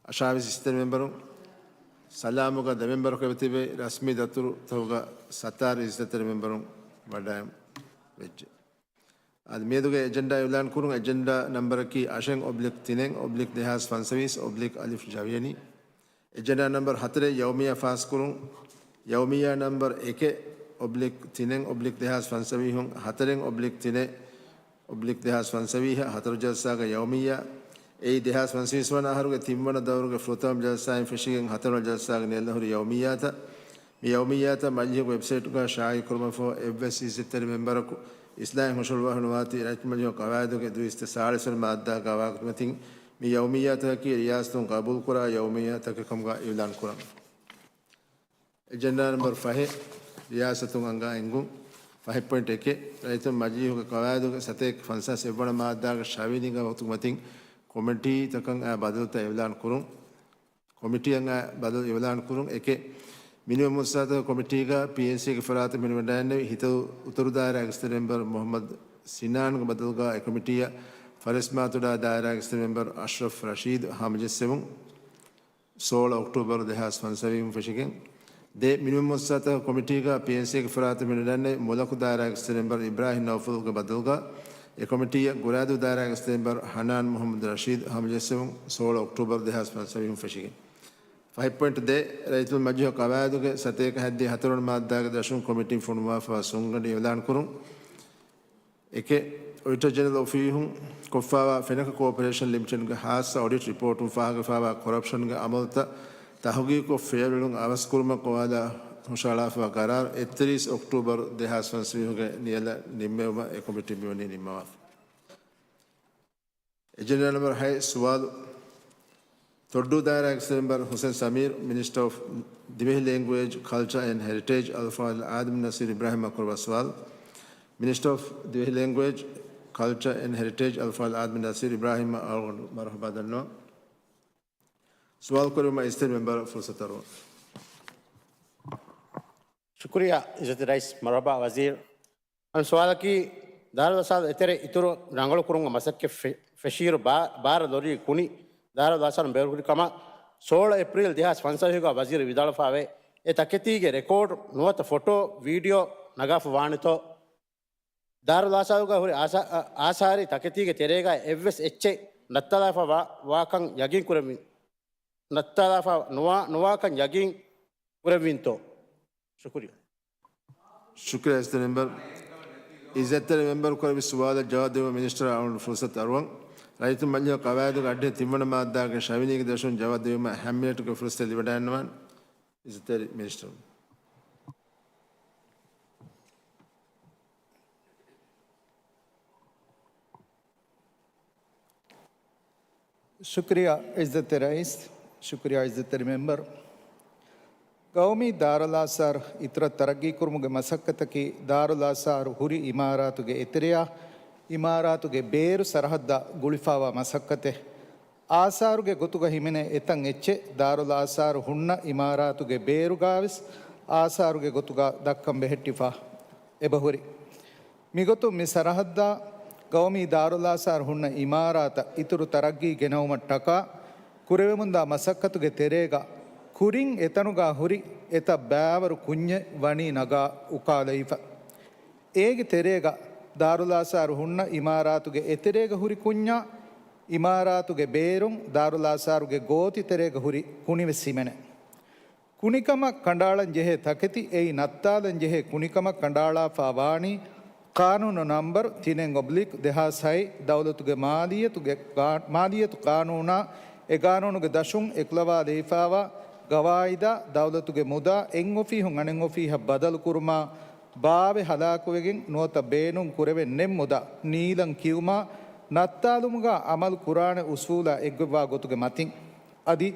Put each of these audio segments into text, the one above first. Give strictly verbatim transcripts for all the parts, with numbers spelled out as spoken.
އަށާވީސް އިއްޒަތްތެރި މެމްބަރުން، ސަލާމުގަ ދެ މެމްބަރަކު އެބަތިބި ރަސްމީ ދަތުރުތަކުގަ ސަތާރަ އިއްޒަތްތެރި މެމްބަރުން ވަޑައިން ވެއްޖެ. އަދި މިއަދުގެ އެޖެންޑާ އިއުލާން ކުރުން. އެޖެންޑާ ނަމްބަރަކީ އަށެއް އޮބްލިކް ތިނެއް އޮބްލިކް ދެހާސް ފަންސަވީސް އޮބްލިކް އަލިފް ޖަވިޔަނީ. އެޖެންޑާ ނަމްބަރު ހަތަރެއް ޔައުމިއްޔާ ފާސްކުރުން. ޔައުމިއްޔާ ނަމްބަރު އެކެއް އޮބްލިކް ތިނެއް އޮބްލިކް ދެހާސް ފަންސަވީހުން ހަތަރެއް އޮބްލިކް ތިނެއް އޮބްލިކް ދެހާސް ފަންސަވީހަށް ހަތަރު ޖަލްސާގެ ޔައުމިއްޔާ. އެއީ ދެހާސް ފަންސަވީސް ވަނަ އަހަރުގެ ތިންވަނަ ދައުރުގެ ފުރަތަމަ ޖަލްސާއިން ފެށިގެން ހަތަރުވަނަ ޖަލްސާގެ ނިޔަލަށް ހުރި ޔައުމިއްޔާތައް. މި ޔައުމިއްޔާތައް މަޖިލީހުގެ ވެބްސައިޓުގަ ޝާއިޢު ކުރުމަށްފަހު އެއްވެސް އިއްޒަތްތެރި މެމްބަރަކު އިސްލާހެއް ހުށަހަޅުއްވާފަ ނުވާތީ ރައްޔިތު މަޖިލީހުގެ ޤަވާއިދުގެ ދުއިސައްތަ ސާޅީސް ވަނަ މާއްދާގެ ވާހަކަ މަތިން މި ޔައުމިއްޔާތަކަކީ ރިޔާސަތުން ޤަބޫލުކުރާ ޔައުމިއްޔާތަކެއް ކަމުގަ އިޢުލާން ކުރަން. އެޖެންޑާ ނަމްބަރު ފަހެއް، ރިޔާސަތުން އަންގާ އެންގުން. ފަހެއް ޕޮއިންޓް އެކެއް، ރައްޔިތުން މަޖިލީހުގެ ޤަވާއިދުގެ ސަތޭކަ ފަންސާސް އެއްވަނަ މާއްދާގެ ޝަވިނީގެ ވަގުތު މަތިން ކޮމިޓީތަކަށް އައި ބަދަލުތައް އިޢުލާން ކުރުން. ކޮމިޓީއަށް އައި ބަދަލު އިޢުލާން ކުރުން. އެކެއް، މިނިވަން މުއައްސަސާތަކުގެ ކޮމިޓީގަ ޕީއެންސީގެ ފަރާތުން މިނިވަޑައިގެންނެވި ހިތަދޫ އުތަރު ދާއިރާ އެކްސް މެމްބަރު މުޙައްމަދު ސިނާންގެ ބަދަލުގަ އެ ކޮމިޓީއަށް ފަރެސްމާތޮޑާ ދާއިރާ އެކްސް މެމްބަރު އަޝްރަފް ރަޝީދު ހަމަޖެއްސެވުން. ސޯޅަ އޮކްޓޫބަރު ދެހާސް ފަންސަވީހުން ފެށިގެން. ދެ، މިނިވަން މުއައްސަސާތަކުގެ ކޮމިޓީގަ ޕީއެންސީގެ ފަރާތުން މިނިވަޑައިގެންނެވި މުލަކު ދާއިރާ އެކްސް މެމްބަރު އިބްރާހިމް ނައުފަލްގެ ބަދަލުގަ އެ ކޮމިޓީއަށް ގުރާދޫ ދާއިރާ އެކްސް މެމްބަރު ހަނާން މުޙައްމަދު ރަޝީދު ހަމަޖެއްސެވުން. ސޯޅަ އޮކްޓޫބަރު ދެހާސް ފަންސަވީހުން ފެށިގެން. ފަހެއް ޕޮއިންޓް ދެ، ރައްޔިތުން މަޖިލީހުގެ ޤަވާއިދުގެ ސަތޭކަ ހަތްދިހަ ހަތަރުވަނަ މާއްދާގެ ދަށުން ކޮމިޓީން ފޮނުވާފައިވާ ސުންގަނޑު އިޢުލާން ކުރުން. އެކެއް، އޮޑިޓަރ ޖެނެރަލް އޮފީހުން ކޮށްފައިވާ ފެނަކަ ކޯޕަރޭޝަން ލިމިޓެޑްގެ ޚާއްޞަ އޮޑިޓް ރިޕޯޓުން ފާހަގަވެފައިވާ ކޮރަޕްޝަންގެ އަމަލުތައް ތަހުގީގުކޮށް ފޭރުވެރިން އަވަސްކުރުމަށް ގޮވާލާ ހުށަހަޅާފައިވާ ޤަރާރު އެއްތިރީސް އޮކްޓޫބަރު ދެހާސް ފަންސަވީހުގެ ނިޔަލަށް ނިންމެވުމަށް އެ ކޮމިޓީ މިވަނީ ނިންމަވާފަ. އެޖެންޑާ ނަމްބަރު ހައެއް، ސުވާލު. ތޮއްޑޫ ދާއިރާ އެކްސް މެމްބަރު ހުސެން ސަމީރު، މިނިސްޓަރ އޮފް ދިވެހި ލެންގުއޭޖް، ކަލްޗަރ އެންޑް ހެރިޓޭޖް، އަލްފާޟިލް އާދަމް ނަސީރު އިބްރާހިމަށް ކުރައްވާ ސުވާލު. މިނިސްޓަރ އޮފް ދިވެހި ލެންގުއޭޖް، ކަލްޗަރ އެންޑް ހެރިޓޭޖް، އަލްފާޟިލް އާދަމް ނަސީރު އިބްރާހިމަށް އަޅުގަނޑު މަރުޙަބާ ދަންނަވަން. ސުވާލު ކުރުމަށް އިއްޒަތްތެރި މެމްބަރަށް ފުރުސަތު އަރުވަން. ޝުކުރިއްޔާ އިއްޒަތްތެރި ރައީސް، މަރުޙަބާ ވަޒީރު. އަން ސުވާލަކީ، ދާރުލް އާސާރު އެތެރެ އިތުރު ރަނގަޅުކުރުމުގެ މަސައްކަތް ފެ-، ފެށިއިރު ބާ-، ބާރަ ލޮރީ ކުނި ދާރުލް އާސާރުން ބޭރުކުރި ކަމަށް ސޯޅަ އޭޕްރީލް ދެހާސް ފަންސަވީހުގަ ވަޒީރު ވިދާޅުވެފައިވޭ. އެ ތަކެތީގެ ރެކޯޑް ނުވަތަ ފޮޓޯ، ވީޑިއޯ ނަގާފަ ވާނެތޯ؟ ދާރުލް އާސާރުގަ ހުރި އާސާ-، އާ-، އާސާރީ ތަކެތީގެ ތެރޭގަ އެއްވެސް އެއްޗެއް ނައްތާލާފަ ވާ-، ވާކަން ޔަގީން ކުރެވި-، ނައްތާލާފަ ނުވާ-، ނުވާކަން ޔަގީން ކުރެވިންތޯ؟ ޝުކުރިއްޔާ. ޝުކުރިއްޔާ އިއްޒަތްތެރި މެމްބަރު. އިއްޒަތްތެރި މެމްބަރު ކުރެއްވި ސުވާލަށް ޖަވާބު ދެއްވުމަށް މިނިސްޓަރ އަޅުގަނޑު ފުރުސަތު އަރުވަން. ރައްޔިތުން މަޖިލީހުގެ ޤަވާއިދުގެ އަށްޑިހަ ތިންވަނަ މާއްދާގެ ޝަވިނީގެ ދަށުން ޖަވާބު ދެއްވުމަށް ހަ މިނެޓުގެ ފުރުސަތު ލިބިވަޑައިގަންނަވާނެ. އިއްޒަތްތެރި މިނިސްޓަރު. ޝުކުރިއްޔާ އިއްޒަތްތެރި ރައީސް، ޝުކުރިއްޔާ އިއްޒަތްތެރި މެމްބަރު. ގައުމީ ދާރުލް އާސާރު އިތުރަށް ތަރައްގީކުރުމުގެ މަސައްކަތަކީ، ދާރުލް އާސާރު ހުރި އިމާރާތުގެ އެތެރެއާ، އިމާރާތުގެ ބޭރު ސަރަހައްދާ ގުޅިފައިވާ މަސައްކަތެއް. އާސާރުގެ ގޮތުގަ ހިމެނޭ އެތަން އެއްޗެއް ދާރުލް އާސާރު ހުންނަ އިމާރާތުގެ ބޭރުގަވެސް އާސާރުގެ ގޮތުގަ ދައްކަން ބެހެއްޓިފަ އެބަހުރި. މިގޮތުން މި ސަރަހައްދާ ގައުމީ ދާރުލް އާސާރު ހުންނަ އިމާރާތަށް އިތުރު ތަރައްގީ ގެނައުމަށްޓަކާ ކުރެވެމުންދާ މަސައްކަތުގެ ތެރޭގަ ކުރިން އެތަނުގަ ހުރި އެތައް ބައިވަރު ކުންޏެއް ވަނީ ނަގާ އުކާލައިފަ. އޭގެ ތެރޭގަ ދާރުލް އާސާރު ހުންނަ އިމާރާތުގެ އެތެރޭގަ ހުރި ކުންޏާ، އިމާރާތުގެ ބޭރުން ދާރުލް އާސާރުގެ ގޯތި ތެރޭގަ ހުރި ކުނިވެސް ހިމެނޭ. ކުނިކަމަށް ކަނޑައަޅަން ޖެހޭ ތަކެތި އެއީ ނައްތާލަން ޖެހޭ ކުނިކަމަށް ކަނޑައަޅާފަ ވާނީ ޤާނޫނު ނަންބަރު ތިނެއް އޮބްލިކް ދެހާސް ހައެއް ދައުލަތުގެ މާލިއްޔަތުގެ ގާ-، މާލިއްޔަތު ޤާނޫނާ އެ ޤާނޫނުގެ ދަށުން އެކުލަވާލައިފައިވާ ގަވާއިދާ ދައުލަތުގެ މުދާ އެއް އޮފީހުން އަނެއް އޮފީހަށް ބަދަލުކުރުމާ، ބާވެ ހަލާކުވެގެން ނުވަތަ ބޭނުން ކުރެވެން ނެތް މުދާ ނީލަން ކިޔުމާ، ނައްތާލުމުގަ އަމަލު ކުރާނެ އުސޫލާ އެއްގޮތްވާ ގޮތުގެ މަތިން. އަދި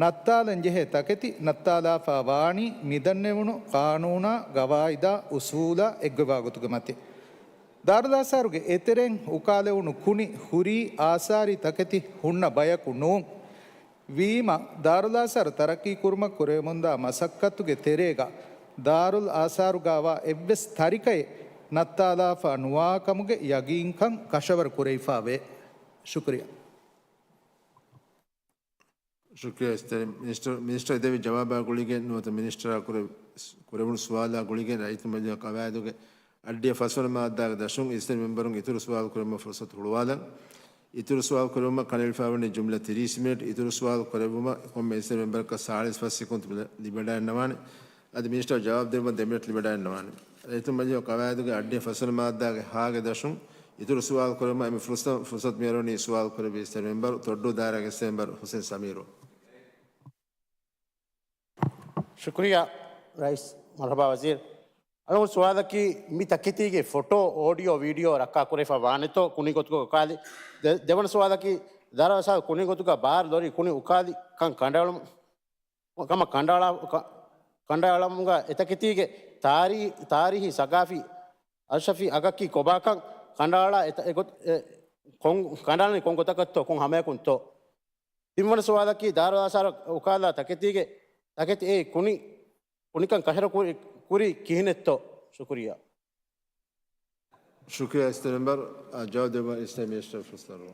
ނައްތާލަން ޖެހޭ ތަކެތި ނައްތާލާފަ ވާނީ މިދަންނެވުނު ޤާނޫނާ ގަވާއިދާ އުސޫލާ އެއްގޮތްވާ ގޮތުގެ މަތިން. ދާރުލް އާސާރުގެ އެތެރެއިން އުކާލެވުނު ކުނި ހުރީ އާސާރީ ތަކެތި ހުންނަ ބަޔަކު ނޫން. ވީމަ، ދާރުލް އާސާރު ތަރައްޤީ ކުރުމަށް ކުރެވެމުންދާ މަސައްކަތުގެ ތެރޭގަ ދާރުލް އާސާރުގަވާ އެއްވެސް ތަރިކައެއް ނައްތާލާފަ ނުވާ ކަމުގެ ޔަގީންކަން ކަށަވަރު ކުރެވިފަ ވޭ. ޝުކުރިއްޔާ. ޝުކުރިއްޔާ އިއްޒަތްތެރި މިނިސްޓަރ. މިނިސްޓަރ އެދެވި ޖަވާބާ ގުޅިގެން ނުވަތަ މިނިސްޓަރާ ކުރެ-، ކުރެވުނު ސުވާލާ ގުޅިގެން ރައްޔިތު މަޖިލީހުގެ ޤަވާއިދުގެ އައްޑިހަ ފަސްވަނަ މާއްދާގެ ދަށުން އިއްޒަތްތެރި މެމްބަރުން އިތުރު ސުވާލު ކުރެއްވުމަށް ފުރުސަތު ހުޅުވާލަން. އިތުރު ސުވާލު ކުރެއްވުމަށް ކަނޑައެޅިފައިވަނީ ޖުމްލަ ތިރީސް މިނެޓް. އިތުރު ސުވާލު ކުރެއްވުމަށް ކޮންމެ އިއްޒަތްތެރި މެމްބަރަކަށް ސާޅީސް ފަސް ސެކުންދު ލިބެ-، ލިބެވަޑައިގަންނަވާނެ. އަދި މިނިސްޓަރ ޖަވާބު ދެއްވުމަށް ދެ މިނެޓް ލިބެވަޑައިގަންނަވާނެ. ރައްޔިތު މަޖިލީހުގެ ޤަވާއިދުގެ އައްޑިހަ ފަސްވަނަ މާއްދާގެ ހާގެ ދަށުން އިތުރު ސުވާލު ކުރެއްވުމަށް އެންމެ ފުރުސަ-، ފުރުސަތު މިއަރުވަނީ ސުވާލު ކުރެއްވި އިއްޒަތްތެރި މެމްބަރު ތޮއްޑޫ ދާއިރާގެ އިއްޒަތްތެރި މެމްބަރު ހުސެން ސަމީރު. ޝުކުރިއްޔާ ރައީސް. މަރުޙަބާ ވަޒީރު. އަޅުގަނޑު ސުވާލަކީ، މި ތަކެތީގެ ފޮޓޯ، އޯޑިއޯ، ވީޑިއޯ ރައްކާ ކުރެވިފަ ވާނެތޯ ކުނި ގޮތުގަ އުކާލި؟ ދެ-، ދެވަނަ ސުވާލަކީ، ދާއިރާ ވަސާއަތު ކުނި ގޮތުގަ ބާރު ލޯރީ ކުނި އުކާލި ކަން ކަނޑައަޅު-، ކަމަށް ކަނޑައަޅާ-، ކަ-، ކަނޑައަޅަމުގަ އެތަކެތީގެ ތާރީ-، ތާރީހީ ސަގާފީ އަރްޝަފީ އަގަކީ ކޮބާކަން ކަނޑައަޅާ އެތަ-، އެގޮތް-، އެ ކޮން-، ކަނޑައަޅަނީ ކޮން ގޮތަކަށްތޯ ކޮން ހަމަޔަކުންތޯ؟ ތިންވަނަ ސުވާލަކީ، ދާއިރާ ވަސާއަތު އުކާލާ ތަކެތީގެ، ތަކެތި އެ ކުނި-، ކުނިކަން ކަށަވަރު ކުރި-، ކުރީ ކިހިނެއްތޯ؟ ޝުކުރިއްޔާ. ޝުކުރިއްޔާ އިއްޒަތްތެރި މެމްބަރު، އާ، ޖަވާބު ދެއްވަން އިސްލާމް މިނިސްޓަރ ފުރުސަތު.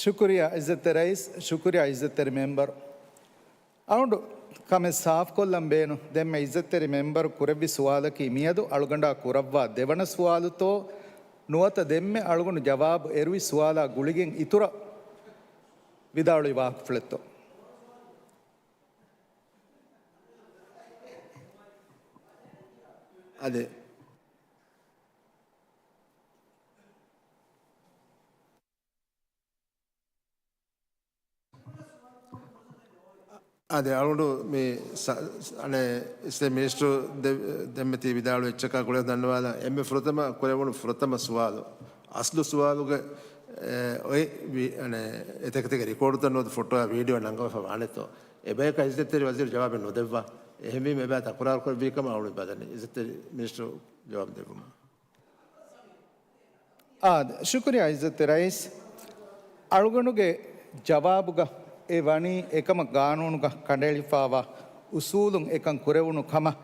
ޝުކުރިއްޔާ އިއްޒަތްތެރި ރައީސް، ޝުކުރިއްޔާ އިއްޒަތްތެރި މެމްބަރު. އަޅުގަނޑު ކަމެއް ސާފުކޮށްލަން ބޭނުން. ދެންމެ އިއްޒަތްތެރި މެމްބަރު ކުރެއްވި ސުވާލަކީ މިއަދު އަޅުގަނޑާ ކުރައްވާ ދެވަނަ ސުވާލުތޯ ނުވަތަ ދެންމެ އަޅުގަނޑު ޖަވާބު އެރުވި ސުވާލާ ގުޅިގެން އިތުރަށް ވިދާޅުވި ވާހަކަފުޅެއްތޯ؟ އަދި އާދެ، އަޅުގަނޑު މި ސަ-، ސަ-، އަނެއް އިސްލާމް މިނިސްޓަރު ދެ-، ދެންމެ ތި ވިދާޅުވި އެއްޗަކާ ގުޅޭ ދަންނަވާލާ، އެންމެ ފުރަތަމަ ކުރެވުނު ފުރަތަމަ ސުވާލު، އަސްލު ސުވާލުގެ، އެ، އޮތް ވި-، އަނެއް އެތަކެތިގެ ރިކޯޑުތައް ނުވަތަ ފޮޓޯއާ ވީޑިއޯ ނަންގަވެފަ ވާނެތޯ؟ އެބަޔަކަށް އިއްޒަތްތެރި ވަޒީރު ޖަވާބެއް ނުދެއްވާ. އެހެންވީމަ އެބައި ތަކުރާރުކޮށް ވީ ކަމަށް އަޅުގަނޑު ބަލަނީ. އިއްޒަތްތެރި މިނިސްޓަރު ޖަވާބު ދެއްވުމަށް. އާދެ، ޝުކުރިއްޔާ އިއްޒަތްތެރި ރައީސް. އަޅުގަނޑުގެ ޖަވާބުގަ އެ ވަނީ އެކަމަށް ގާނޫނުގަ ކަނޑައެޅިފާވާ އުސޫލުން އެކަން ކުރެވުނު ކަމަށް.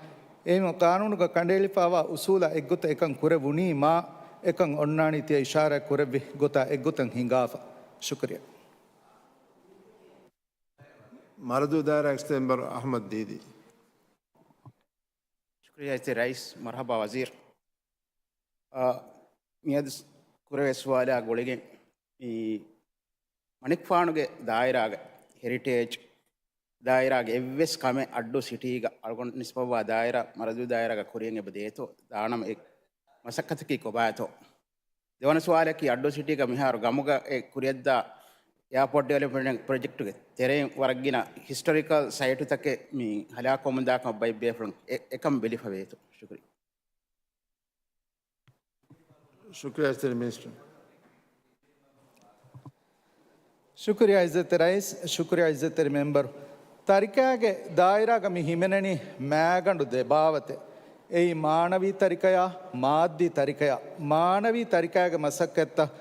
އެހެން ގާނޫނުގަ ކަނޑައެޅިފާވާ އުސޫލާ އެއްގޮތަށް އެކަން ކުރެވުނީ މާ އެކަން އޮންނާނީ ތިޔަ އިޝާރާތް ކުރެއްވި ގޮތާ އެއްގޮތަށް ހިނގާފަ. ޝުކުރިއްޔާ. މަރަދޫ ދާއިރާ އިސްތެމްބަރު އަޙްމަދު ދީދީ. ޝުކުރިއްޔާ އިއްޒަތްތެރި ރައީސް. މަރުޙަބާ ވަޒީރު. އާ، މިއަދު ކުރެވޭ ސުވާލާ ގުޅިގެން މި މަނިކުފާނުގެ ދާއިރާގެ ހެރިޓޭޖް ދާއިރާގެ އެއްވެސް ކަމެއް އައްޑޫ ސިޓީގަ އަޅުގަނޑު ނިސްބަތްވާ ދާއިރާ މަރަދޫ ދާއިރާގަ ކުރިއަށް އެބަ ދޭތޯ؟ ދާނަމަ އެ މަސައްކަތަކީ ކޮބާތޯ؟ ދެވަނަ ސުވާލަކީ، އައްޑޫ ސިޓީގަ މިހާރު ގަމުގަ އެ ކުރިއަށްދާ އެއާޕޯޓް ޑިވެލޮޕްމަންޓް ޕްރޮޖެކްޓުގެ ތެރެއިން ވަރަށް ގިނަ ހިސްޓޮރިކަލް ސައިޓުތަކެއް މި ހަލާކުވަމުންދާކަމަށް ބައެއް ބޭފުޅުން އެ-، އެކަން ބެލިފަ ވޭތޯ؟ ޝުކުރިއްޔާ. ޝުކުރިއްޔާ އިއްޒަތްތެރި މިނިސްޓަރ. ޝުކުރިއްޔާ އިއްޒަތްތެރި ރައީސް، ޝުކުރިއްޔާ އިއްޒަތްތެރި މެމްބަރު. ތަރިކާގެ ދާއިރާގަ މި ހިމެނެނީ މައިގަނޑު ދެ ބާވަތެއް. އެއީ މާނަވީ ތަރިކަޔާ، މާއްދީ ތަރިކަޔާ. މާނަވީ ތަރިކާގެ މަސައްކަތްތައް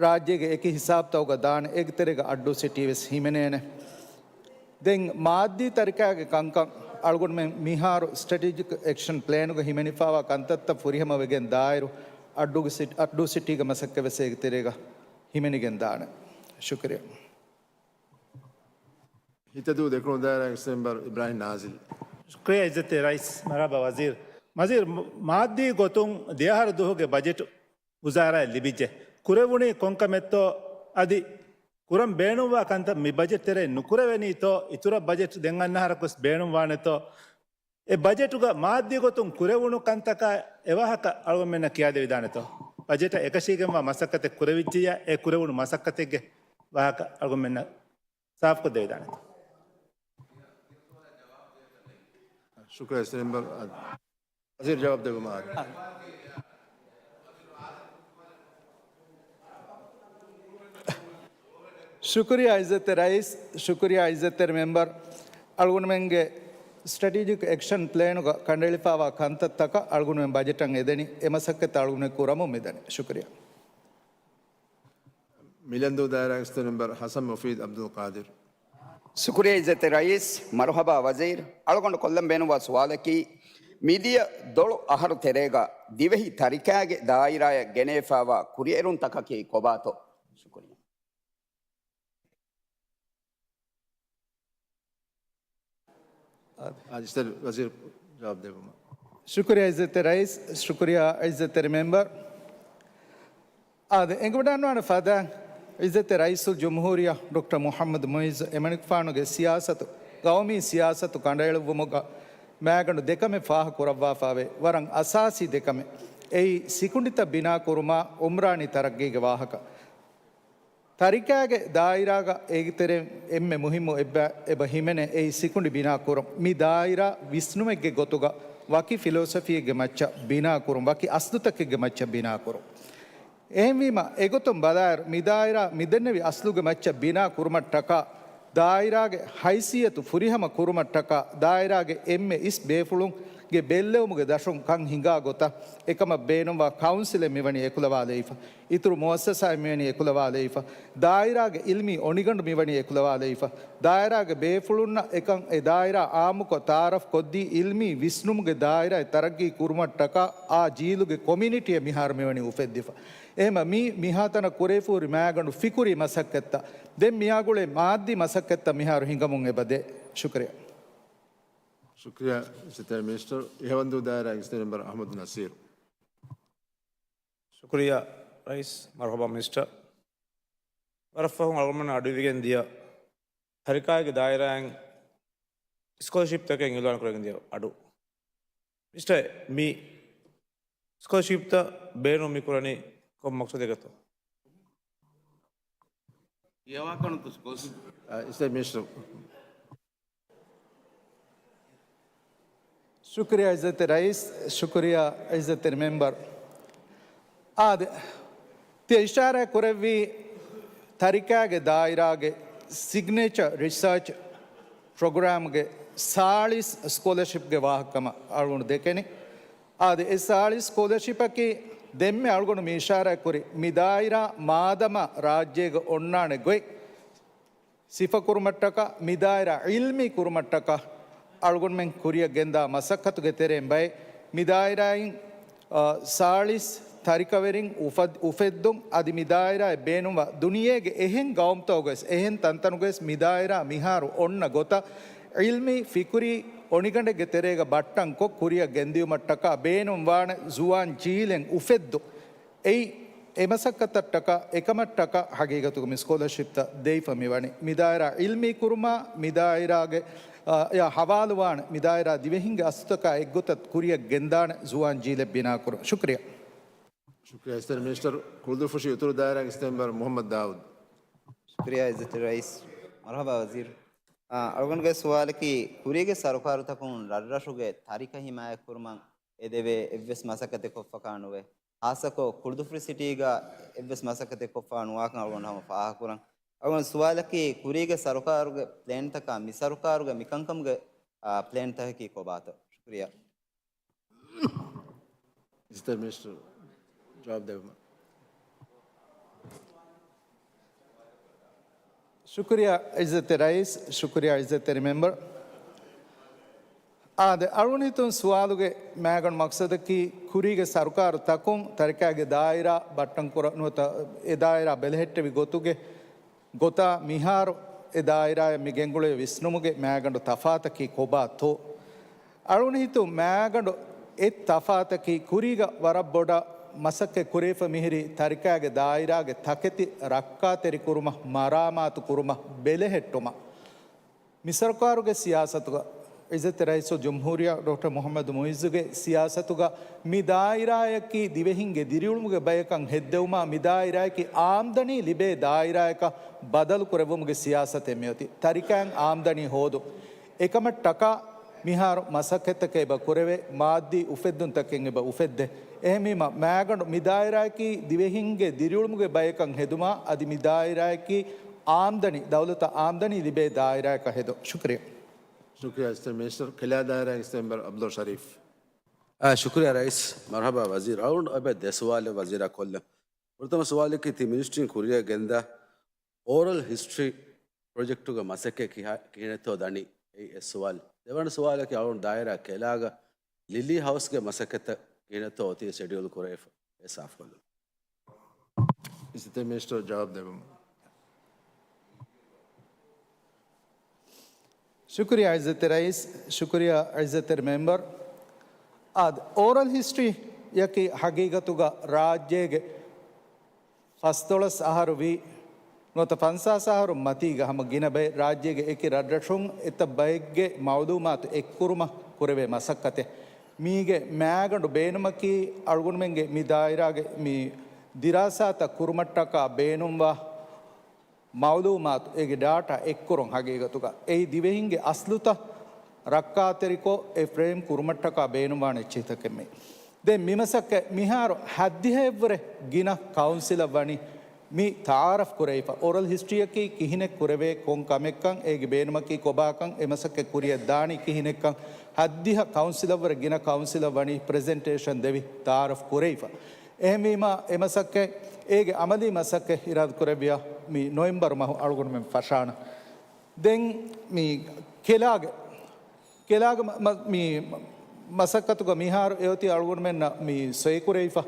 ރާއްޖޭގެ އެކި ހިސާބުތަކުގަ ދާނެ، އޭގެ ތެރޭގަ އައްޑޫ ސިޓީ ވެސް ހިމެނޭނެ. ދެން މާއްދީ ތަރިކާގެ ކަންކަން އަޅުގަނޑުމެން މިހާރު ސްޓްރެޓެޖިކް އެކްޝަން ޕްލޭނުގަ ހިމެނިފާވާ ކަންތައްތައް ފުރިހަމަ ވެގެން ދާއިރު އައްޑޫގެ ސިޓް-، އައްޑޫ ސިޓީގެ މަސައްކަތް ވެސް އޭގެ ތެރޭގަ ހިމެނިގެން ދާނެ. ޝުކުރިއްޔާ. ހިތަދޫ ދެކުނު ދާއިރާގެ އިސްތެމްބަރު އިބްރާހިމް ނާޒިލް. ޝުކުރިއްޔާ އިއްޒަތްތެރި ރައީސް. މަރުޙަބާ ވަޒީރު. ވަޒީރު، މ-، މާއްދީ ގޮތުން ދިޔަހަރު ދުވަހުގެ ބަޖެޓު ވުޒާރާއަށް ލިބިއްޖެ. ކުރެވުނީ ކޮންކަމެއްތޯ؟ އަދި ކުރަން ބޭނުންވާ ކަންތައް މި ބަޖެޓް ތެރެއިން ނުކުރެވެނީތޯ؟ އިތުރަށް ބަޖެޓް ދެން އަންނަ އަހަރަކުވެސް ބޭނުންވާނެތޯ؟ އެ ބަޖެޓުގަ މާއްދީ ގޮތުން ކުރެވުނު ކަންތަކާ އެވާހަކަ އަޅުގަނޑުމެންނަށް ކިޔާދެވިދާނެތޯ؟ ބަޖެޓަށް އެކަށީގެންވާ މަސައްކަތެއް ކުރެވިއްޖެއްޔާ އެ ކުރެވުނު މަސައްކަތެއްގެ ވާހަކަ އަޅުގަނޑުމެންނަށް ސާފުކޮށްދެވިދާނެތޯ؟ ޝުކުރިއްޔާ އިސްތެމްބަރު. ވަޒީރު ޖަވާބު ދެއްވުމަށް އާދެ. ޝުކުރިއްޔާ އިއްޒަތްތެރި ރައީސް، ޝުކުރިއްޔާ އިއްޒަތްތެރި މެމްބަރު. އަޅުގަނޑުމެންގެ ސްޓްރެޓެޖިކް އެކްޝަން ޕްލޭނުގަ ކަނޑައެޅިފާވާ ކަންތައްތަކަށް އަޅުގަނޑުމެން ބަޖެޓަށް އެދެނީ. އެ މަސައްކަތް އަޅުގަނޑު ކުރަމުން މިދަނީ. ޝުކުރިއްޔާ. މިލަންދޫ ދާއިރާގެ އިސްތެމްބަރު ހަސަން މުފީދު އަބްދުލް ޤާދިރު. ޝުކުރިއްޔާ އިއްޒަތްތެރި ރައީސް، މަރުޙަބާ ވަޒީރު. އަޅުގަނޑު ކޮށްލަން ބޭނުންވާ ސުވާލަކީ، މިދިޔަ ދޮޅު އަހަރު ތެރޭގަ ދިވެހި ތަރިކާގެ ދާއިރާއަށް ގެނެވިފައިވާ ކުރިއެރުންތަކަކީ ކޮބާތޯ؟ ޝުކުރިއްޔާ. އާދެ، އިސްތަށި ވަޒީރު ޖަވާބު ދެއްވުމަށް. ޝުކުރިއްޔާ އިއްޒަތްތެރި ރައީސް، ޝުކުރިއްޔާ އިއްޒަތްތެރި މެމްބަރު. އާދެ، އެނގިވަޑަންވާނެ ފަދައިން އިއްޒަތްތެރި ރައީސުލްޖުމްހޫރިއްޔާ ޑޮކްޓަރ މުޙައްމަދު މުޢިއްޒު އެމަނިކުފާނުގެ ސިޔާސަތު، ގައުމީ ސިޔާސަތު ކަނޑައެޅުއްވުމުގަ މައިގަނޑު ދެކަމެއް ފާހަގަ ކުރައްވާފައިވޭ. ވަރަށް އަސާސީ ދެކަމެއް. އެއީ ސިކުނޑިތައް ބިނާ ކުރުމާ އުމްރާނީ ތަރައްގީގެ ވާހަކަ. ތަރިކާގެ ދާއިރާގަ އޭގެތެރެއިން އެންމެ މުހިއްމު އެއްބަ، އެބަ ހިމެނޭ އެއީ ސިކުނޑި ބިނާ ކުރުން. މި ދާއިރާ ވިސްނުމެއްގެ ގޮތުގަ ވަކި ފިލޯސޮފީއެއްގެ މައްޗަށް ބިނާ ކުރުން، ވަކި އަސްލުތަކެއްގެ މައްޗަށް ބިނާ ކުރުން. އެހެންވީމަ، އެގޮތުން ބަލާއިރު، މި ދާއިރާ މިދެންނެވި އަސްލުގެ މައްޗަށް ބިނާ ކުރުމަށްޓަކާ، ދާއިރާގެ ހައިސިއްޔަތު ފުރިހަމަ ކުރުމަށްޓަކާ، ދާއިރާގެ އެންމެ އިސް ބޭފުޅުންގެ ބެއްލެވުމުގެ ދަށުން ކަން ހިނގާ ގޮތަށް އެކަމަށް ބޭނުންވާ ކައުންސިލެއް މިވަނީ އެކުލަވާލައިފަ. އިތުރު މުއައްސަސާއެއް މިވަނީ އެކުލަވާލައިފަ. ދާއިރާގެ އިލްމީ އޮނިގަނޑު މިވަނީ އެކުލަވާލައިފަ. ދާއިރާގެ ބޭފުޅުންނަށް އެކަން އެ ދާއިރާ އާއްމުކޮށް ތައާރަފް ކޮށްދީ، އިލްމީ ވިސްނުމުގެ ދާއިރާއެއް ތަރައްގީ ކުރުމަށްޓަކާ އާ ޖީލުގެ ކޮމިއުނިޓީއެއް މިހާރު މިވަނީ އުފެއްދިފަ. އެހެމަ މީ މިހާތަނަށް ކުރެވިފަހުރި މައިގަނޑު ފިކުރީ މަސައްކަތްތައް. ދެން މިއާގުޅޭ މާއްދީ މަސައްކަތްތައް މިހާރު ހިނގަމުން އެބަދޭ. ޝުކުރިއްޔާ. ޝުކުރިއްޔާ، ސިތޭ މިނިސްޓަރ. އިހަވަންދޫ ދާއިރާ އިސްތެރި މެމްބަރ އަޙްމަދު ނަސީރު. ޝުކުރިއްޔާ ރައީސް، މަރުޙަބާ މިނިސްޓަރ. ވަރަށް ފަހުން އަޅުގަނޑުމެން އަޑުއިވިގެން ދިޔަ ތަރިކާގެ ދާއިރާއިން ސްކޮލަރޝިޕްތަކެއް އިޢުލާން ކުރެވިގެން ދިޔަ އަޑު. މިސްޓަރ، މި ސްކޮލަރޝިޕްތައް ބޭނުން މި ކުރަނީ ކޮން މަޤްޞަދެއްގަތޯ؟ ކިޔަވާކަނުތު ސްކޮލަރޝިޕް. އަ، އިސް މިނިސްޓަރ. ޝުކުރިއްޔާ އިއްޒަތްތެރި ރައީސް، ޝުކުރިއްޔާ އިއްޒަތްތެރި މެމްބަރު. އާދެ، ތިޔަ އިޝާރާތް ކުރެއްވީ ތަރިކާގެ ދާއިރާގެ ސިގްނޭޗަރ ރިސާޗް ޕްރޮގްރާމްގެ ސާޅީސް ސްކޮލަރޝިޕްގެ ވާހަކަ ކަމަށް އަޅުގަނޑު ދެކެނީ. އާދެ، އެ ސާޅީސް ސްކޮލަރޝިޕަކީ ދެންމެ އަޅުގަނޑު މި އިޝާރާތް ކުރި މި ދާއިރާ މާދަމާ ރާއްޖޭގަ އޮންނާނެ ގޮތް ސިފަކުރުމަށްޓަކާ، މި ދާއިރާ ޢިލްމީ ކުރުމަށްޓަކާ އަޅުގަނޑުމެން ކުރިއަށް ގެންދާ މަސައްކަތުގެ ތެރެއިން ބައެއް މި ދާއިރާއިން، އާ، ސާޅީސް ތަރިކަވެރިން އުފަ-، އުފެއްދުން، އަދި މި ދާއިރާއަށް ބޭނުންވާ ދުނިޔޭގެ އެހެން ގައުމުތަކުގަވެސް، އެހެން ތަންތަނުގަވެސް މި ދާއިރާ މިހާރު އޮންނަ ގޮތަށް ޢިލްމީ ފިކުރީ އޮނިގަނޑެއްގެ ތެރޭގަ ބައްޓަންކޮށް ކުރިއަށް ގެންދިޔުމަށްޓަކާ ބޭނުންވާނެ ޒުވާން ޖީލެއް އުފެއްދުން. އެއީ، އެ މަސައްކަތަށްޓަކާ، އެކަމަށްޓަކާ ހަގީގަތުގަ މި ސްކޮލަރޝިޕްތައް ދެވިފަ މިވަނީ. މި ދާއިރާ ޢިލްމީ ކުރުމާ، މި ދާއިރާގެ، އާ، އެއާ ހަވާލުވާނެ، މި ދާއިރާ ދިވެހިންގެ އަސްލުތަކާ އެއްގޮތަށް ކުރިއަށް ގެންދާނެ ޒުވާން ޖީލެއް ބިނާކުރުން. ޝުކްރިޔާ. ޝުކްރިޔާ އިސްތެރި މިނިސްޓަރު. ކުޅުދުއްފުށި އުތުރު ދާއިރާގެ އިސްތެރި މެމްބަރު މުޙައްމަދު ދާއޫދު. ޝުކްރިޔާ އިއްޒަތްތެރި ރައީސް. މަރުޙަބާ ވަޒީރު. އާ، އަޅުގަނޑުގެ ސުވާލަކީ، ކުރީގެ ސަރުކާރުތަކުން ރަށްރަށުގެ ތަރިކަ ހިމާޔަތްކުރުމަށް އެދެވޭ އެއްވެސް މަސައްކަތެއް ކޮށްފަކާ ނުވޭ. ހާއްސަކޮށް، ކުޅުދުއްފުށި ސިޓީގަ އެއްވެސް މަސައްކަތެއް ކޮށްފަ ނުވާކަން އަޅުގަނޑު ހަމަ ފާހަގަކުރަން. އަޅުގަނޑު ސުވާލަކީ، ކުރީގެ ސަރުކާރުގެ ޕްލޭންތަކާ މި ސަރުކާރުގެ މިކަންކަމުގެ، އާ، ޕްލޭންތަކަކީ ކޮބާތޯ؟ ޝުކްރިޔާ. މިސްޓަރ މިނިސްޓަރ ޖަވާބު ދެއްވުމަށް. ޝުކުރިޔާ އިއްޒަތްތެރި ރައީސް، ޝުކުރިޔާ އިއްޒަތްތެރި މެމްބަރު. އާދެ، އަޅުގަނޑު ހިތުން ސުވާލުގެ މައިގަނޑު މަޤްޞަދަކީ، ކުރީގެ ސަރުކާރު ތަކުން ތަރިކާގެ ދާއިރާ ބައްޓަން ކުރަ ނުވަތަ އެ ދާއިރާ ބެލެހެއްޓެވި ގޮތުގެ ގޮތާ މިހާރު އެ ދާއިރާއަށް މި ގެންގުޅޭ ވިސްނުމުގެ މައިގަނޑު ތަފާތަކީ ކޮބާތޯ؟ އަޅުގަނޑު ހިތުން މައިގަނޑު އެއް ތަފާތަކީ، ކުރީގަ ވަރަށް ބޮޑަށް މަސައްކަތް ކުރެވިފަ މިހިރީ ތަރިކާގެ ދާއިރާގެ ތަކެތި ރައްކާތެރިކުރުމަށް، މަރާމާތު ކުރުމަށް، ބެލެހެއްޓުމަށް. މި ސަރުކާރުގެ ސިޔާސަތުގަ، އިއްޒަތްތެރި ރައީސުލްޖުމްހޫރިއްޔާ ޑޮކްޓަރ މުޙައްމަދު މުޢިއްޒުގެ ސިޔާސަތުގަ މި ދާއިރާއަކީ ދިވެހިންގެ ދިރިއުޅުމުގެ ބަޔަކަށް ހެއްދެވުމާ، މި ދާއިރާއަކީ އާމްދަނީ ލިބޭ ދާއިރާއަކަށް ބަދަލުކުރެއްވުމުގެ ސިޔާސަތެއް މިއޮތީ. ތަރިކައިން އާމްދަނީ ހޯދުން. އެކަމަށްޓަކާ މިހާރު މަސައްކަތްތަކެއް އެބަ ކުރެވޭ، މާއްދީ އުފެއްދުންތަކެއް އެބަ އުފެއްދޭ. އެހެންވީމަ، މައިގަނޑު މި ދާއިރާއަކީ ދިވެހިންގެ ދިރިއުޅުމުގެ ބަޔަކަށް ހެދުމާ، އަދި މި ދާއިރާއަކީ އާމްދަނީ، ދައުލަތަށް އާމްދަނީ ލިބޭ ދާއިރާއަކަށް ހެދުން. ޝުކްރިޔާ. ޝުކްރިޔާ އިސްތެރި މިނިސްޓަރު. ކެލާ ދާއިރާގެ އިސްތެރި މެމްބަރު އަބްދުﷲ ޝަރީފް. އާ، ޝުކުރިޔާ ރައީސް. މަރުޙަބާ ވަޒީރު. އަޅުގަނޑު އެބަ ދެ ސުވާލެއް ވަޒީރާ ކޮށްލަން. ފުރަތަމަ ސުވާލަކީ ތި މިނިސްޓްރީން ކުރިއަށް ގެންދާ އޯރަލް ހިސްޓްރީ ޕްރޮޖެކްޓުގެ މަސައްކަތް ކިހާ-، ކިހިނެއްތޯ ދަނީ؟ އެއީ އެއް ސުވާލު. ދެވަނަ ސުވާލަކީ އަޅުގަނޑު ދާއިރާ ކެލާގަ ލިލީ ހައުސްގެ މަސައްކަތްތައް ކިހިނެއްތޯ އޮތީ ޝެޑިއުލް ކުރެވިފަ، އެ ސާފުކޮށްލުން. އިސްތެ މިނިސްޓަރ ޖަވާބު ދެއްވަމު. ޝުކުރިއްޔާ އިއްޒަތްތެރި ރައީސް، ޝުކުރިއްޔާ އިއްޒަތްތެރި މެމްބަރު. އާދެ، އޯރަލް ހިސްޓްރީއަކީ ހަގީގަތުގަ ރާއްޖޭގެ ފަސްދޮޅަސް އަހަރު ވީ ނުވަތަ ފަންސާސް އަހަރު މަތީގަ ހަމަ ގިނަ ބައެއް ރާއްޖޭގެ އެކި ރަށްރަށުން އެތައް ބައެއްގެ މައުލޫމާތު އެއްކުރުމަށް ކުރެވޭ މަސައްކަތެއް. މީގެ މާގަނޑު ބޭނުމަކީ އަޅުގަނޑުމެންގެ މި ދާއިރާގެ މި ދިރާސާތައް ކުރުމަށްޓަކާ ބޭނުންވާ މައުލޫމާތު، އޭގެ ޑާޓާ އެއްކުރުން ހަގީގަތުގަ އެއީ ދިވެހިންގެ އަސްލުތައް ރައްކާތެރިކޮށް އެ ފްރޭމް ކުރުމަށްޓަކާ ބޭނުންވާނެ އެއްޗެހިތަކެއްމެ. ދެން މިމަސައްކަތް މިހާރު ހައްދިހައެއްވުރެ ގިނަ ކައުންސިލަށް ވަނީ މި ތައާރަފް ކުރެވިފަ. އޯރަލް ހިސްޓްރީއަކީ ކިހިނެއް ކުރެވޭ، ކޮން ކަމެއްކަން، އޭގެ ބޭނުމަކީ ކޮބާކަން، އެ މަސައްކަތް ކުރިއަށް ދާނީ ކިހިނެއްކަން، ހައްދިހަ ކައުންސިލަށްވުރެ ގިނަ ކައުންސިލަށް ވަނީ ޕްރެޒެންޓޭޝަން ދެވި ތައާރަފް ކުރެވިފަ. އެހެންވީމާ، އެ މަސައްކަތް، އޭގެ އަމަލީ މަސައްކަތް އިރާދަ ކުރެއްވިޔާ މި ނޮވެމްބަރު މަހު އަޅުގަނޑުމެން ފަށާނަ. ދެން މި ކެލާގެ، ކެލާގެ މަ-، މަ-، މި މަސައްކަތުގަ މިހާރު އެއޮތީ އަޅުގަނޑުމެންނަށް މި ސޮއިކުރެވިފަ.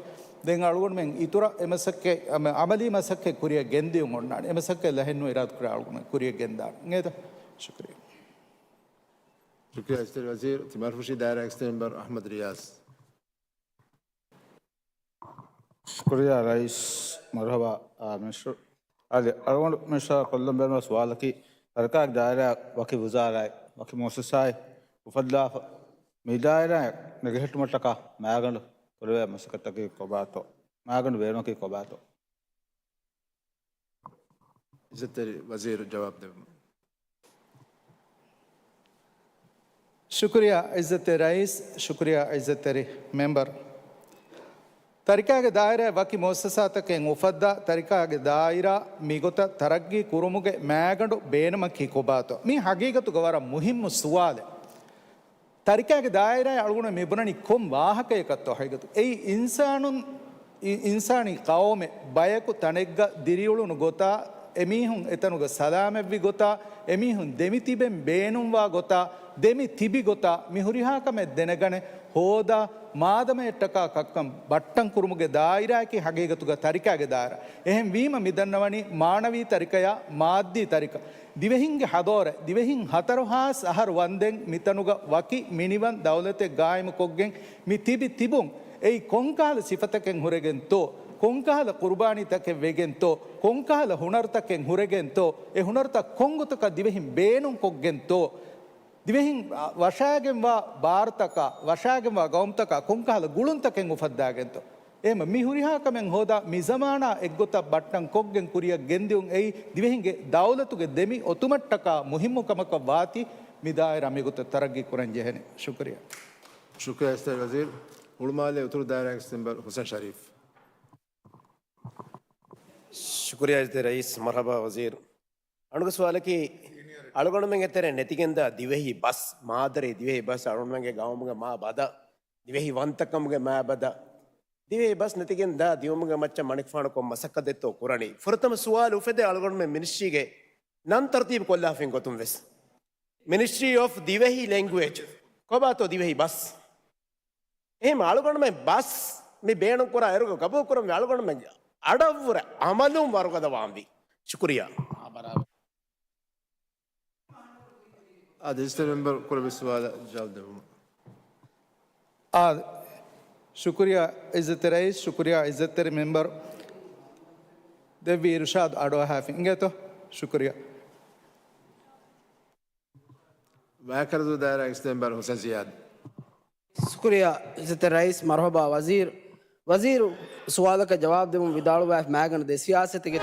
ދެން އަޅުގަނޑުމެން އިތުރަށް އެ މަސައްކަތް، އަމ-، އަމަލީ މަސައްކަތް ކުރިއަށް ގެންދިޔުން އޮންނާނެ. އެ މަސައްކަތް ލަހެއްނު އިރާދަ ކުރާ އަޅުގަނޑުމެން ކުރިއަށް ގެންދާނެ. އިނގޭތަ؟ ޝުކުރިއްޔާ. ޝުކުރިއްޔާ އިއްޒަތްތެރި ވަޒީރު. ތިމަރުފުށި ދާއިރާ އެކްސްޓެންޑް މެމްބަރު އަޙްމަދު ރިޔާޒް. ޝުކުރިއްޔާ ރައީސް. މަރުޙަބާ، އާ، މިނިސްޓަރު. އާދެ، އަޅުގަނޑު މިނިސްޓަރ ކޮށްލަން ބޭނުންވާ ސުވާލަކީ، ތަރިކާގެ ދާއިރާ ވަކި ވުޒާރާއެއް، ވަކި މުއައްސަސާއެއް އުފައްދާފަ، މި ދާއިރާއަށް ނެގިހެއްޓުމަށްޓަކާ މާގަނޑު ކުރެވޭ މަސައްކަތަކީ ކޮބާތޯ؟ މާގަނޑު ބޭނުމަކީ ކޮބާތޯ؟ އިއްޒަތްތެރި ވަޒީރު ޖަވާބު ދެއްވަމު. ޝުކުރިއްޔާ އިއްޒަތްތެރި ރައީސް، ޝުކުރިއްޔާ އިއްޒަތްތެރި މެމްބަރު. ތަރިކާގެ ދާއިރާއަށް ވަކި މުއައްސަސާތަކެއް އުފައްދާ، ތަރިކާގެ ދާއިރާ މިގޮތަށް ތަރައްގީ ކުރުމުގެ މާގަނޑު ބޭނުމަކީ ކޮބާތޯ؟ މީ ހަގީގަތުގަ ވަރަށް މުހިއްމު ސުވާލެއް. ތަރިކާގެ ދާއިރާއަށް އަޅުގަނޑު މި ބުނަނީ ކޮން ވާހަކަޔަކަށްތޯ ހަގީގަތު؟ އެއީ އިންސާނުން، އި-، އިންސާނީ ޤައުމެއް ބަޔަކު ތަނެއްގަ ދިރިއުޅުނު ގޮތާ، އެމީހުން އެތަނުގަ ސަލާމަތްވި ގޮތާ، އެމީހުން ދެމި ތިބެން ބޭނުންވާ ގޮތާ، ދެމި ތިބި ގޮތާ، މި ހުރިހާ ކަމެއް ދެނެގަނެ ހޯދާ، މާދަމަޔަށްޓަކާ ކައްކަން ބައްޓަން ކުރުމުގެ ދާއިރާއަކީ ހަގީގަތުގަ ތަރިކާގެ ދާއިރާ. އެހެން ވީމަ މި ދަންނަވަނީ މާނަވީ ތަރިކަޔާ، މާއްދީ ތަރިކަ. ދިވެހިންގެ ހަޟާރަތް، ދިވެހިން ހަތަރު ހާސް އަހަރު ވަންދެން މިތަނުގަ ވަކި މިނިވަން ދައުލަތެއް ގާއިމުކޮށްގެން މި ތިބި ތިބުން، އެއީ ކޮންކަހަލަ ސިފަތަކެއް ހުރެގެންތޯ، ކޮންކަހަލަ ޤުރުބާނީތަކެއް ވެގެންތޯ، ކޮންކަހަލަ ހުނަރުތަކެއް ހުރެގެންތޯ، އެ ހުނަރުތައް ކޮންގޮތަކަށް ދިވެހިން ބޭނުންކޮށްގެންތޯ، ދިވެހިން، އަ، ވަށާގެންވާ ބާރުތަކާ، ވަށާގެންވާ ގައުމުތަކާ ކޮންކަހަލަ ގުޅުންތަކެއް އުފައްދާގެންތޯ؟ އެހެން މި ހުރިހާ ކަމެއް ހޯދާ، މި ޒަމާނާ އެއްގޮތަށް ބައްޓަން ކޮށްގެން ކުރިއަށް ގެންދިއުން އެއީ، ދިވެހިންގެ ދައުލަތުގެ ދެމި އޮތުމަށްޓަކާ މުހިއްމު ކަމަކަށް ވާތީ، މި ދާއިރާ މިގޮތަށް ތަރައްގީ ކުރަން ޖެހެނީ. ޝުކުރިއްޔާ. ޝުކުރިއްޔާ އިއްޒަތްތެރި ވަޒީރު. ހުޅުމާލޭ އުތުރު ދާއިރާގެ މެމްބަރު ހުސެން ޝަރީފް. ޝުކުރިއްޔާ އިއްޒަތްތެރި ރައީސް. މަރުޙަބާ ވަޒީރު. އަންގަ ސުވާލަކީ، އަޅުގަނޑުމެންގެ ތެރެއިން ނެތިގެންދާ ދިވެހި ބަސް، މާދަރީ ދިވެހި ބަސް، އަޅުގަނޑުމެންގެ ގައުމުގެ މާ ބަދަ، ދިވެހި ވަންތަކަމުގެ މާ ބަދަ، ދިވެހި ބަސް ނެތިގެންދާ ދިއުމުގެ މައްޗަށް މަނިކުފާނު ކޮން މަސައްކަތެއްތޯ ކުރަނީ؟ ފުރަތަމަ ސުވާލު އުފެދޭ އަޅުގަނޑުމެން މިނިސްޓްރީގެ ނަން ތަރުތީބު ކޮށްލާފިން ގޮތުން ވެސް. މިނިސްޓްރީ އޮފް ދިވެހި ލެންގުއޭޖް. ކޮބާތޯ ދިވެހި ބަސް؟ އެހެން އަޅުގަނޑުމެން ބަސް މި ބޭނުންކުރާ އިރުގަ ގަބޫލުކުރަންވީ އަޅުގަނޑުމެން އަޑަށްވުރެ އަމަލުން ވަރުގަދަވާންވީ. ޝުކުރިއްޔާ. އާ، އިއްޒަތްތެރި މެމްބަރު ކުރެއްވި ސުވާލަށް ޖަވާބު ދެއްވުމަށް. އާ، ޝުކުރިއްޔާ އިއްޒަތްތެރި ރައީސް، ޝުކުރިއްޔާ އިއްޒަތްތެރި މެމްބަރު. ދެއްވި އިރުޝާދު އަޑުއަހާފިން އިނގޭތޯ؟ ޝުކުރިއްޔާ. ވައިކަރަދޫ ދާއިރާގެ މެމްބަރު ހުސެން ޒިޔާދު. ޝުކުރިއްޔާ އިއްޒަތްތެރި ރައީސް. މަރުޙަބާ ވަޒީރު. ވަޒީރު ސުވާލަކަށް ޖަވާބު ދެމުން ވިދާޅުވާފި މާގަނޑު ދެ ސިޔާސަތުގެ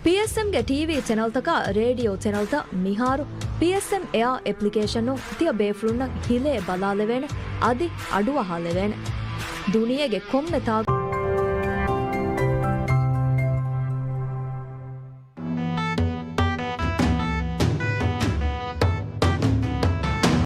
ޕީއެސްއެމްގެ ޓީވީ ޗެނަލްތަކާ ރޭޑިއޯ ޗެނަލްތައް މިހާރު ޕީއެސްއެމް އެއާ އެޕްލިކޭޝަނުން ތިޔަ ބޭފުޅުންނަށް ހިލޭ ބަލާލެވޭނެ، އަދި އަޑުއަހާލެވޭނެ. ދުނިޔޭގެ ކޮންމެ ތާ